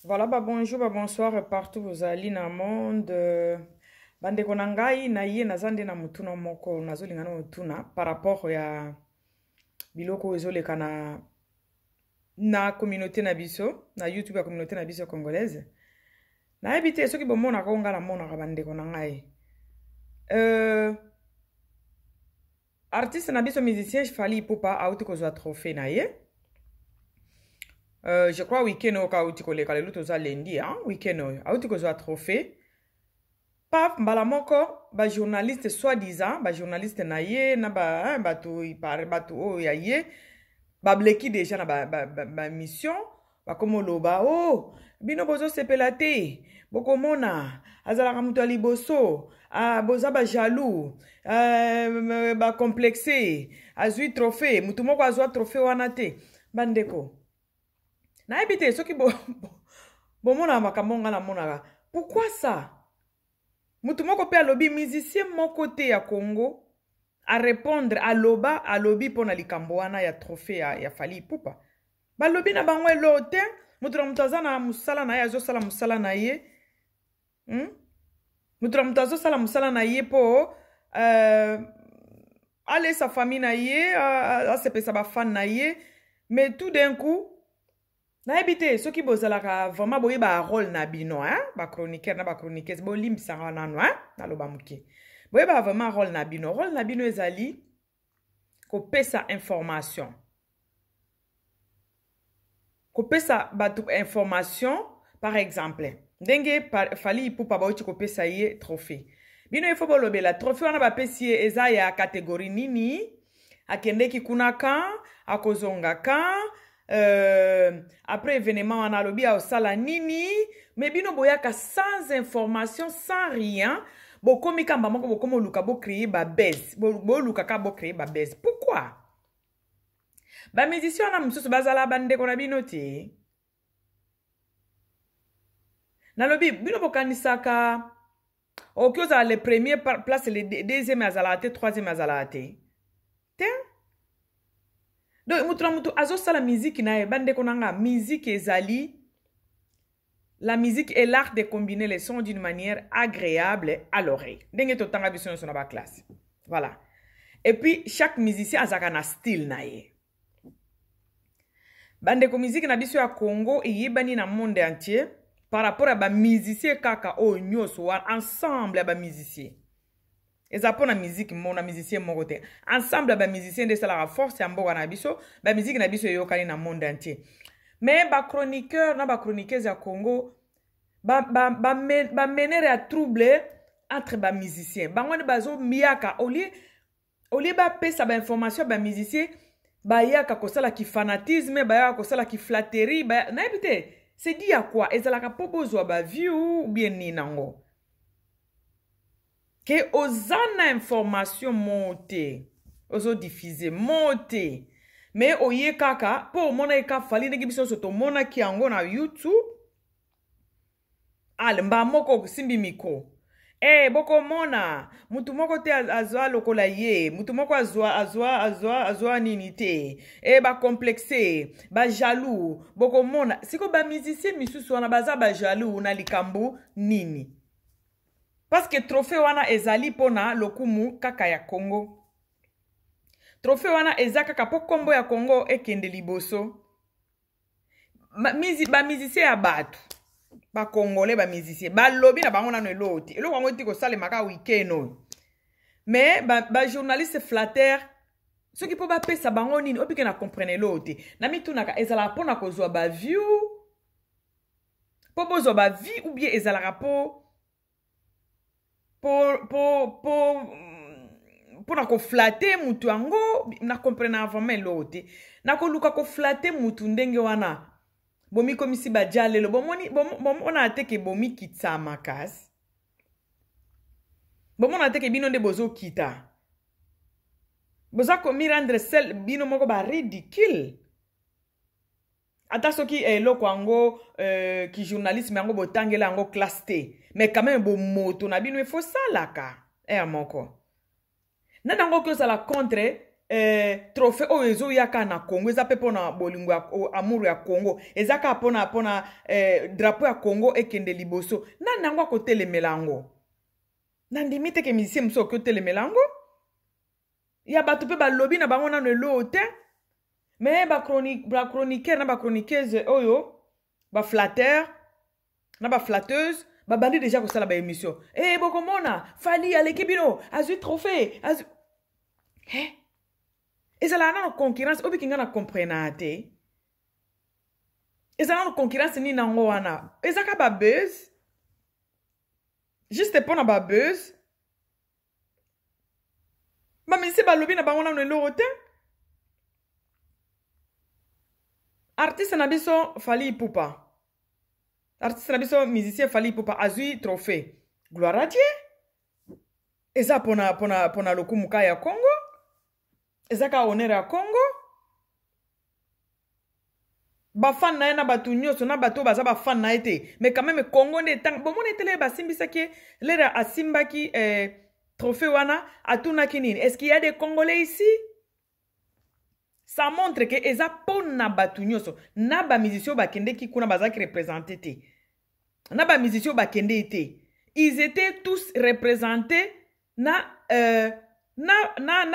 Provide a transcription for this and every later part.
Voilà, bah bonjour, bah bonsoir partout bozali na monde. Bandeko na ngai na ye naza nde na motuna moko nazolinga na motuna par rapport ya biloko oyo ezoleka na na communauté na biso na YouTube ya communauté na biso congolaise. Nayebi te soki bomonaka oyo ngai namonaka bandeko na ngai. Artiste na biso musicien Fally Ipupa auti kozwa trophée na ye. Je crois week-end oyo ka auti koleka lelo toza lundi, hein? Week-end oyo auti kozwa trophée. Paf mbala moko ba journaliste soi-disant ba journaliste na ye na ba hein, bato bato oyo ya ye bableki déjà na ba, ba, ba, ba mission bakomoloba o oh, bino bozosepela te bokomona azalaka moto ya liboso ah, boza bajaloux ah, bacomplexe azwi trophée moto moko azwa trophée wana te bandeko nayebi te soki bomonaka makambo ngai namonaka pourquoi ça moto moko mpe alobi musicien moko te ya Congo arépondre aloba alobi mpo na likambo wana ya trophée ya Fally Ipupa balobi na bango eloo te moto na moto aza na mosala na ye azosala mosala na ye Moto na moto azosala mosala na ye mpo alesa famille na ye asepesa bafan na ye mais tout d'un coup nayebi te soki bozalaka vraiment boyeba rôle na bino hein? Bachroniqueur na bachroniqueuse bolimbisaka nano hein? Naloba moke boyeba vraiment rôle na bino. Rôle na bino ezali kopesa information, kopesa bato information. Par exemple ndenge Fally Ipupa bauti kopesa ye trophée, bino ifo bolobela trophée wana bapesi ye eza ya catégorie nini, akendeki kuna kan, akozonga kan, après événement wana alobi aosala nini. Mais bino boyaka sans information, sans rien, bokomi kamba moko bokomi oluka bocréer babuzz, boluka ka bocréer babuzz. Pourquoi bamusicien wana mosusu bazala bandeko na bino te? Nalobi bino bokanisaka okoki ozala le premier place, le deuxième azalaka te, troisième azalaka te te. Donc moto na moto azosala miziki na ye. Bandeko na nga, miziki ezali, la musique est l'art de combiner les sons d'une manière agréable à l'oreille, ndenge totanga biso nyonso na baklasse. Voilà, et puis chaque musicien azalaka na style na ye. Bandeko, miziki na biso ya Congo eyebani na monde entier par rapport ya bamusicien kaka oyo nyonso wana, ensemble ya bamusicien. Eza mpo na miziki mo na musicien moko te, ensemble ya bamusicien nde esalaka force ya mboka na biso. Bamiziki na biso eyokani na monde entier, mais bachroniqueur na bachroniqueuse ya Congo bamenere ba, ba, ba ya trouble entre bamusicien bango nde bazomiaka olie bapesa bainformation ya bamusicien, bayaka kosala kifanatisme, bayaka kosala kiflatterie. Nayebi te c'est dit ya quoi ezalaka mpo bozwa baview ou bien nini nango ke oza na information mo te, ozodiffuser mo te, mais oye kaka mpo omonaki ka Fally ndenge biso nyonso tomonaki yango na YouTube. Ale mbaa moko osimbi micro e bokomona mutu moko te azwa lokola ye, mutu moko azwa azwa azwa azwa nini te e bacomplexe, bajaloux. Bokomona sikoyo bamusicien misusu wana baza bajaloux na likambo nini? Parce que trophée wana ezali mpona lokumu kaka ya Congo. Trophée wana eza kaka mpo nkombo ya Congo ekende liboso. Bamusicien ya bato bacongolais, bamusicien balobi na bango nano eloko te. Eloko yango eti kosalema kaka weekend oyo, mais bajournaliste ba flatteur soki mpo bapesa bango nini obike na comprendre eloko te. Na mitunaka ezalaka mpona kozwa baview, mpo bozwa bavie, ou bien ezalaka mpo mpona koflatter mutu yango? Na comprendre vraiment eloko te. Nakoluka koflatter mutu ndenge wana bomikomisi badia lelo. Bomona te ke bomikitisa makasi? Bomona te ke bino nde bozokita, boza komirendre sel bino moko baridicule? Ata soki eloko yango kijournalisme yango botangela yango classe te, mais quand même bomoto na bino efosalaka ere moko. Nani yango oki ozala contre? Trophée oyo ezoya kaka na Congo, eza mpe mpona bolingo ya amour ya Congo, eza kaka mpona drapeau ya Congo ekende liboso. Nani yango akotelemela yango? Nandimi te ke musicien mosusu okoki otelemela yango. Ya bato mpe balobi na bango nano eloo te, mais bachroniqueur na bachroniqueuse oyo, baflatteur na baflatteuse, babandi déjà kosala baémission. E bokomona Fally aleki bino, azwi trophée, azwi. Eh? Ezalaka nano concurrence obiki nga na comprena te. Eza nano concurrence nini nango wana? Eza ka babuzz, juste mpo na babuzz. Bamusicien balobi na bango nano eloko te. Artiste na biso Fally Ipupa, artiste na biso musicien Fally Ipupa azwi trophée, gloire à Dieu. Eza mpona lokumu ka ya Congo, eza ka honneur ya Congo. Bafan na ye na bato nyonso na bato oyo baza bafan na ye te, mais quand même Congo nde etanga. Bomoni etele basimbisaki ye lere asimbaki trophée wana, atunaki nini? Est ce qu'il y a des Congolais ici? Ça montre ke eza mpo na bato nyonso, na bamusicien oyo bakendeki kuna bazalaki représenté te, na bamusicien oyo bakende te, ils étaient tous représentés na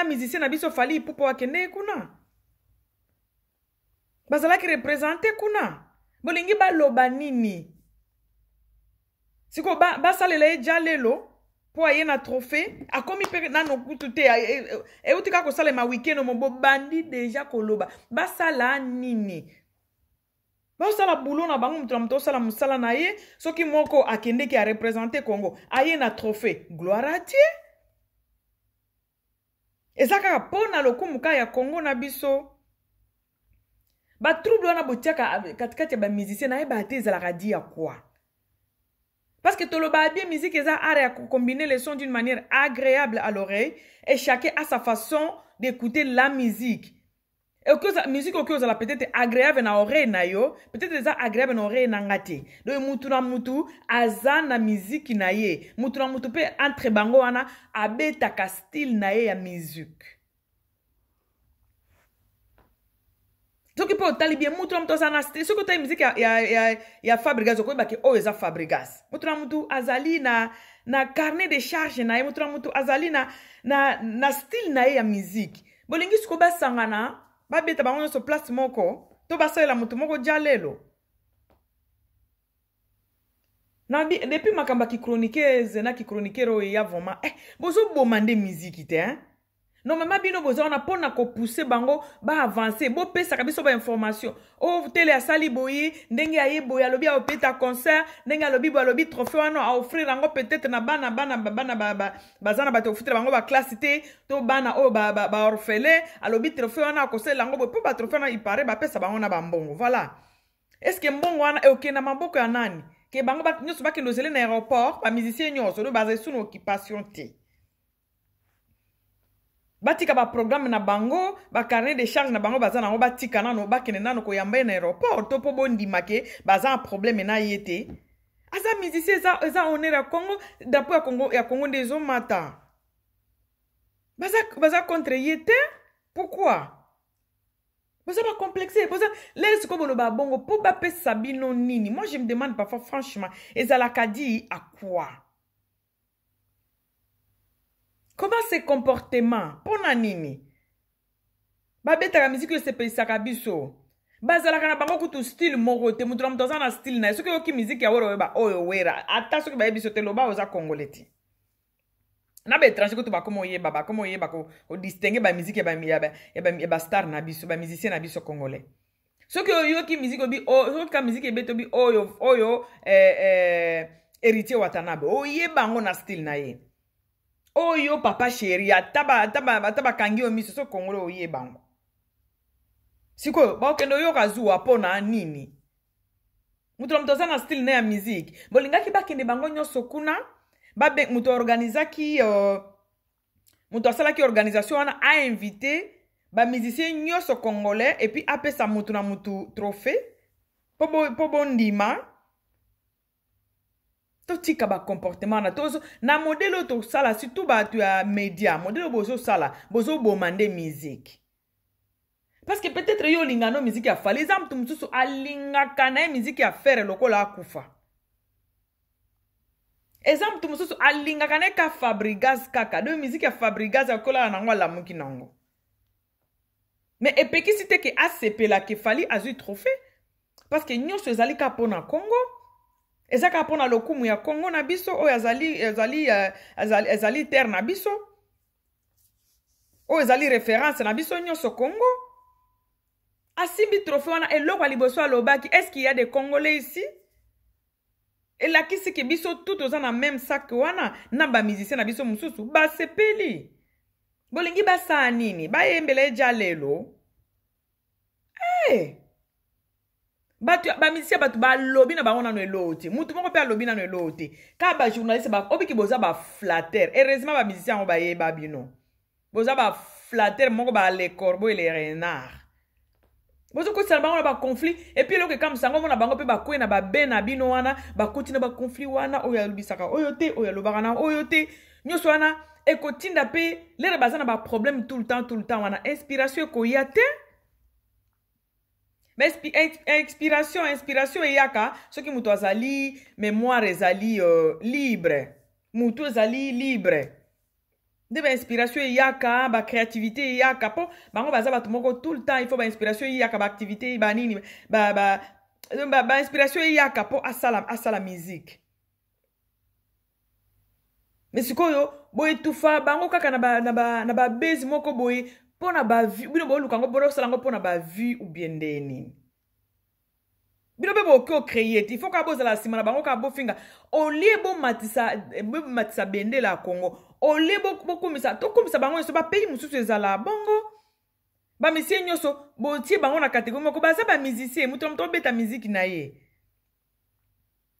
musicien na biso Fally Ipupa. Akendeki kuna, bazalaki représenté kuna. Bolingi baloba nini sikoyo? Basalela ye ja lelo mpo aye na trophée, akomi mpe nano kutu te, euti kaka kosalema weekend mo bobandi déjà koloba. Basala nini? Basala boulot na bango, moto na moto osala mosala na ye. Soki moko akendeki areprésente Congo, aye na trophée, gloire à Dieu. Eza kaka mpo na lokumu kaka ya Congo na biso. Batrouble wana botiaka katikati ya bamusicien, nayebaka te ezalaka di ya quoi, parce que toloba bien, musique eza art ya combiner les sons d'une manière agréable à l'oreille et chacun a sa façon d'écouter la musique. Musique okoki ozala peut-être agréable na oreille na yo, peut-être eza agréable na oreille na nga te. Donc mutu na mutu aza na miziki na ye, mutu na mutu mpe entre bango wana abetaka style na ye ya musique. Soki mpe otali bien, mutu na mutu aza na style. Soki otali musique ya Fabregas, okoyebaki oyo eza Fabregas. Mutu na mutu azali na carnet de charge na ye, mutu na mutu azali na style na ye ya musique. Bolingi sikoyo basangana, babeta bango nyonso place moko, to basalela motu moko dia lelo na depuis makambo ya kichroniqueuse na kichroniqueur oyo eya vraiment, bozoboma nde miziki te, hein? Normalement bino boza wana mpona kopousse bango baavance. Bopesaka biso bainformation oyo tele asali boye, ndenge aye boye, alobi aopeta concert, ndenge alobi boye, alobi trophée wana aoffrir yango peut-être na bana baza na bato kofutela bango baclasse te, to bana oyo baorphelin ba alobi trophée wana akosalela yango boye, mpo batrophée wana ipare bapesa bango na bambongo. Voilà, est ce que mbongo wana ekokende na maboko ya nani? Ke bango nyonso bakende ozele na aéroport, bamusicien nyonso oyo baza esu na occupation te, batika baprogramme na bango, bacarnet de charge na bango baza nango, batika nano, bakende nano koyamba ye na aéroport, to mpo bondima ke baza na problème na ye te. Aza musicien, eza honneur ya Congo, drapeau ya Congo nde ezomata. Baza contre ye te. Pourquoi boza bacomplexe? Boza lelo sikoyo boloba bongo mpo bapesa bino nini? Moi, je me demande parfois, franchement, ezalaka di à quoi? Comment ce comportement? Mpo na nini babetaka miziki oyo esepelisaka biso? Bazalaka na bango kutu style moko te. Moto na moto aza na style na ye. Soki oyoki miziki ya Wera, oyeba oyo Wera. Ata soki bayebi biso te, loba oza Congolais te. Na baétranger kutu bakoma oyeba kodistingue bamiziki ya bastar na biso, bamusicien na biso congolais. Soki oyoki miziki, obi soki ka miziki ebeti, obi oyo Héritier Watanabe, oyeba yango na style na ye. Oyo Papa Chéri, ata bakangi yo miso, soki Congolais, oyeba yango. Sikoyo bakokende oyoka zuwa mpo na nini? Moto na moto aza na style na ya musique. Bolingaki bakende bango nyonso kuna, moto aorganizaki, moto asalaki organisation wana ainvite bamusicien nyonso congolais et puis apesa motu na motu trophée mpo bondima. Totika bacomportement na tozo na modele oyo tosala, surtout bato ya media, modele oyo bozosala, bozoboma nde musique, parce que peut-être yo olinga no musique ya Fally, eza moto mosusu alingaka na ye musique ya Ferre lokola akufa, eza moto mosusu alingaka na ye ka Fabregas kaka. Donc musique ya Fabregas akolala nango, alamuki nango, mais epekisi te ke asepelaka Fally azwi trophée, parce que nyonso ezali kaka mpo na Congo, eza kaka mpo na lokumu ya Congo na biso oyo ezali terre na biso, oyo ezali référence na biso nyonso. Congo asimbi trophée wana, eloko ya liboso alobaki: "Est ce qu'il y a des Congolais ici?" Elakisi ke biso tu toza na même sac wana na bamusicien na biso mosusu basepeli. Bolingi basala nini? Bayembela eja lelo. Hey! Bato bamusicien, bato balobi na bango nano eloo te, mutu moko mpe alobi nano eloo te, kaka bajournaliste obiki. Boza baflatter. Heureusement bamusicien yango bayeba bino, boza baflatter moko, bale corbeau et les renards. Bozokotisa na bango na baconflit. Et puis eloko ekamwisa yango, mona bango mpe bakwei na babe na bino wana, bakoti na baconflit wana, oyo alobisaka oyo te, oyo alobaka na oyo te. Nyonso wana ekotinda mpe lere baza na baproblème tout le temps, tout le temps wana, inspiration ekoya te. Mais inspiration eyaka soki moto azali mémoire ezali libre, motu ezali libre, nde bainspiration eyaka, bacréativité eyaka. Mpo bango baza bato moko, tout le temps il faut bainspiration eyaka, baactivité, banini, bainspiration eyaka mpo asala musique. Mais sikoyo boetufa bango kaka na babase moko boye mpo na bavues. Bino boluka yango, bosala yango mpo na bavues ou bien nde nini? Bino mpe bokoki ocréer te, il faut kaka bozala nsima na bango, kaka bofinga olie, bomatisa bendela ya Congo, olie bokomisa, tokomisa bango nyonso. Bapays mosusu ezala bongo, bamusicien nyonso botie bango na catégorie moko, baza bamusicien, moto na moto obeta miziki na ye.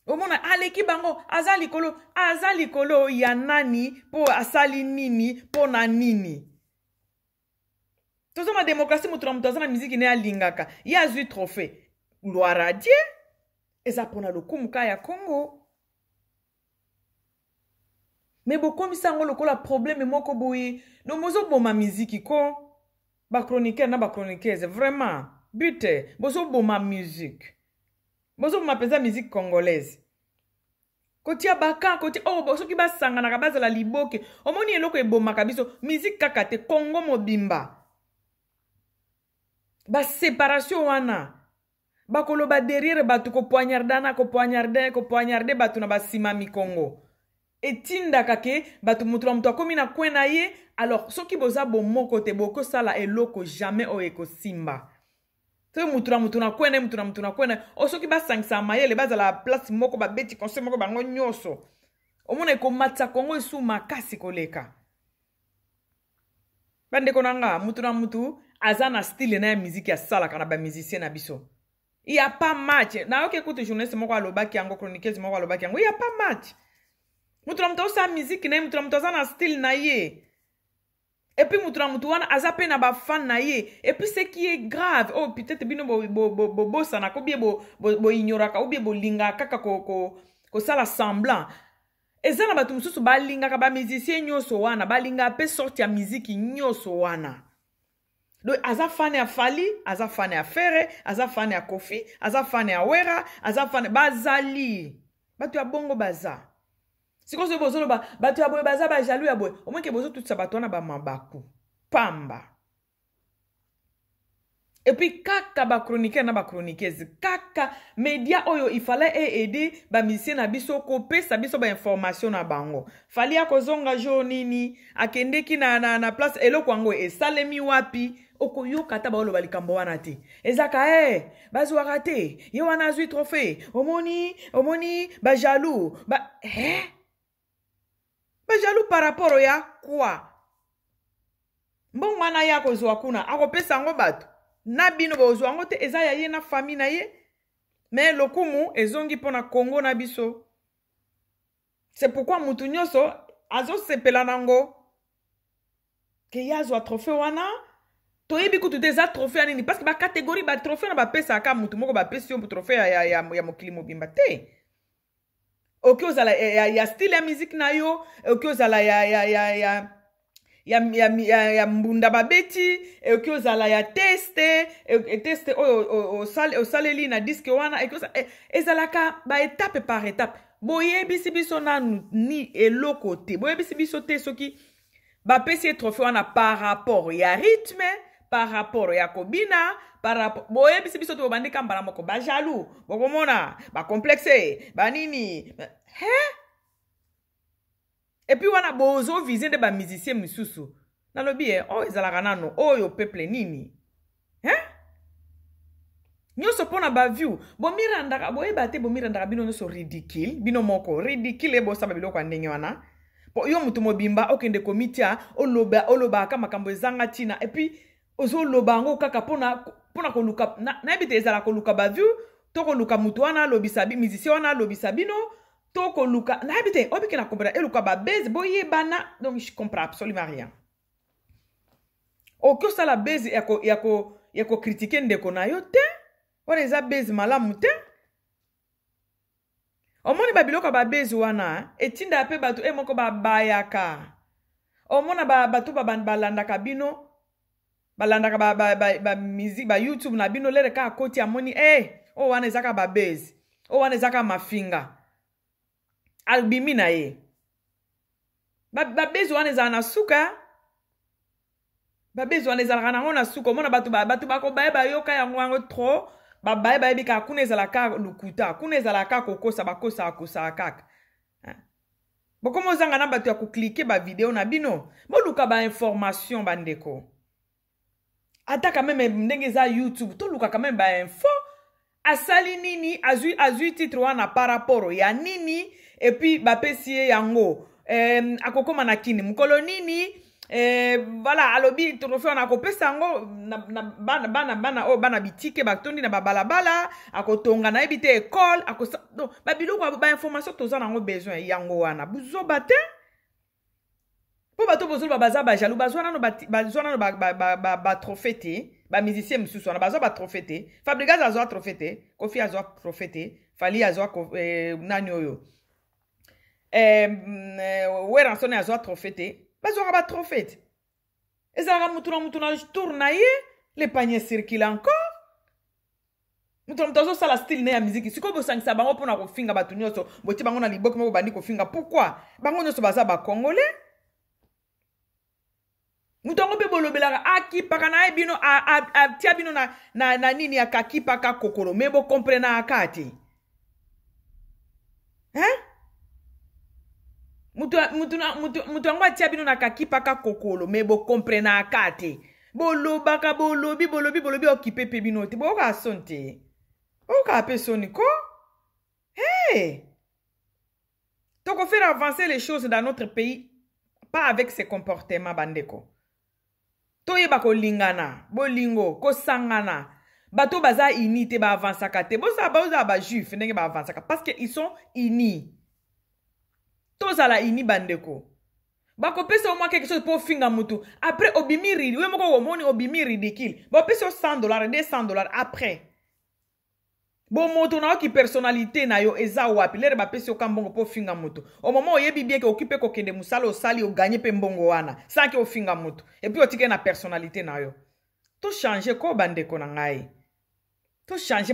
Omona aleki bango, aza likolo, aza likolo ya nani? Mpo asali nini? Mpo na nini? Tozoma démocratie, moto na moto aza na miziki ne alingaka. Ye azwi trophée, gloire à Dieu, eza mpona lokumu ka ya Congo. Mais bokomisa yango lokola problème moko boye, donc bozoboma miziki ko. Bachroniqueur na bachroniqueuse, vraiment bute, bozoboma musique, bozoboma mpenza musique congolaise. Kotia baka kotia oh, soki basanganaka, bazala liboke. Omoni eloko ebomaka biso, musique kaka te, Congo mobimba, baséparation wana, bakoloba derrière bato, kopoignardana, kopoignarde, kopoignarde bato na basima mikongo, etindaka ke bato, moto na moto akomi na coin na ye. Alors soki boza bomoko te, bokosala eloko jamais oyo ekosimba. Soki mutu na mutu na coin na ye, mutu na mutu na coin na ye, o soki basangisaka mayele, bazala place moko, babeti conseil moko bango nyonso, omona ekomatisa Kongo esu makasi koleka. Bandeko na nga, mutu na mutu aza na style na ya miziki asalaka na bamusicien na biso. Il y a pas match. Nayoki kutu journaliste moko alobaki yango, chroniqueuse moko alobaki yango: il y a pas match. Mutu na mutu azosala miziki na ye, mutu na mutu aza na style na ye, et puis mutu na mutu wana aza mpe na bafan na ye. Et puis ce qui est grave, oyo oh, peut-être bino bobosanaka ou bien boignoraka ou bien bolingaka kaka kosala semblant, eza na bato mosusu balingaka bamusicien nyonso wana, balingaka mpe sorte ya miziki nyonso wana. Donc aza fan ya Fally, aza fan ya Ferre, aza fan ya Koffi, aza fan ya Wera, aza fan. Bazali bato ya bongo, baza. Sikoyo soki bozoloba bato ya boye baza bajaloux ya boye, omoke bozotutisa bato wana bamabaku pamba. Et puis kaka bachroniqueur na bachroniqueuse, kaka média oyo ifala eaider bamusicien na biso, kopesa biso bainformation na bango. Fally akozonga jour nini? Akendeki na place, eloko yango esalemi wapi? Okoyoka ata baoloba likambo wana te. Ezaka e bazwaka te, ye wana azwi trophée, omoni, omoni bajaloux ba, eh? Bajaloux par rapport ya quoi? Mbongo wana ye akozwa kuna, akopesa yango bato na bino, bozwa yango te, eza ya ye na famille na ye. Mais lokumu ezongi mpo na Kongo na biso. C'est pourquoi mutu nyonso azosepela nango ke ye azwa trophée wana. Toyebi kutu te eza trophée ya nini, parce que bacatégorie batrophée na bapesaka mutu moko, bapesi yo trophée ya mokili mobimba te. Okoki ozala ya style ya musique na yo, okoki ozala ya mbunda babeti, ekoki ozala ya teste oyo osaleli na disque wana. Ezalaka baétape par étape. Boyebisi biso nanu ni eloko te. Boyebisi biso te soki bapesi ye trophée wana par rapport ya rythme, par rapport ya kobina, par rapport. Boyebisi biso te. Bobandi ka mbala moko bajaloux, bokomona bacomplexe banini he. Et puis wana bozoviser nde bamusicien misusu. Nalobi ye oyo ezalaka nano oyo peuple nini, hein? Nyonso mpo na baview. Bomirandaka, boyeba te, bomirandaka bino nyonso ridicule, bino moko ridicule. Ebosala biloko ya ndenge wana mpo yo moto mobimba okende komitia, oloba, olobaka makambo ezanga ntina. Et puis ozoloba yango kaka mpona koluka, nayebi te, ezala koluka baview to koluka motu wana alobisa, musicien wana alobisa bino, to koluka, nayebi te, obike na comprendre, eluka babase boyebana. Donc je comprends absolument rien. Okoki osala base ya kocritiquer ndeko na yo te, wana eza base malamu te. Omoni babiloko ya babase wana etindaka mpe bato e moko babayaka. Omona bato balandaka bino, balandaka bamusique, ba baYouTube na bino. Lere kaka akoti, amoni e oyo wana eza kaka babase, oyo wana eza kaka mafinga, abimi na ye. Babase wana ezala na suka, babase wana ezalaka nango na suka. Omona bato bakobaye, bayoka yango trop, babaye, bayebi kaka kuna ezalaka lukuta, kuna ezalaka kokosa, bakosaka kosaka kaka. Bokoma ozanga na bato ya kocliquer bavideo na bino. Boluka bainformation, bandeko. Ata quand même ndenge eza YouTube, toluka quand même bainfo. Asali nini? Azwi titre wana par rapport ya nini? Et puis bapesi ye yango, akokóma na kini mokolo nini? Voilà, alobi trophée wana akopesa yango na bana oyo, bana bitike batondi na babalabala, akotonga nayebi te école. Donc babiloko, bainformation toza nango besoin yango wana. Buzoba te, mpo bato bozoloba baza bajaloux, bazwa nano batrophée te. Bamusicien mosusu wana bazwa batrophée te. Fabregas azwa trophée te, Kofi azwa trophée te, Fally azwa nani oyo, Werrason azwa trophée te. Bazwaka batrophée te, ezalaka mutu na mutu na tour na ye. Le panier circule encore. Moto na moto azosala style ne ya miziki. Sikoyo bosangisa bango mpona kofinga bato nyonso, botie bango na liboki moko, bandi kofinga. Pourquoi? Bango nyonso baza bacongolais. Moto yango mpe bolobelaka, akipaka na ye bino, atia bino na nini, akakipaka kokolo, me bokomprenaka te, hein? Mutu yango atia bino na kakipaka kokolo, me bokomprenaka te. Bolobaka, bolobi, bolobi, bolobi, okipe mpe bino te. Boyokaka soni te, boyokaka mpe soni ko. Hey! Tokofaire avancer les choses dans notre pays pas avec ces comportements. Bandeko, toyeba kolingana, bolingo, kosangana. Bato baza unis te, baavansaka te. Bozala, bozala bajuif ndenge baavansaka parce que ils sont unis. Tozala unis, bandeko. Bakopesa yo mwa quelque chose mpo ofinga mutu, après obimi yo moko omoni obimi ridicule. Bapesa yo 100 $, 200 $, après bomoto na yoki, personnalité na yo eza wapi? Lere bapesi yo ka mbongo mpo ofinga moto, au moment oyebi bien ke oki mpe kokende mosala, osali, ogagner mpe mbongo wana sans ke ofinga moto, et puis otike na personnalité na yo. Tochange ko, bandeko na ngai, tochange. Baza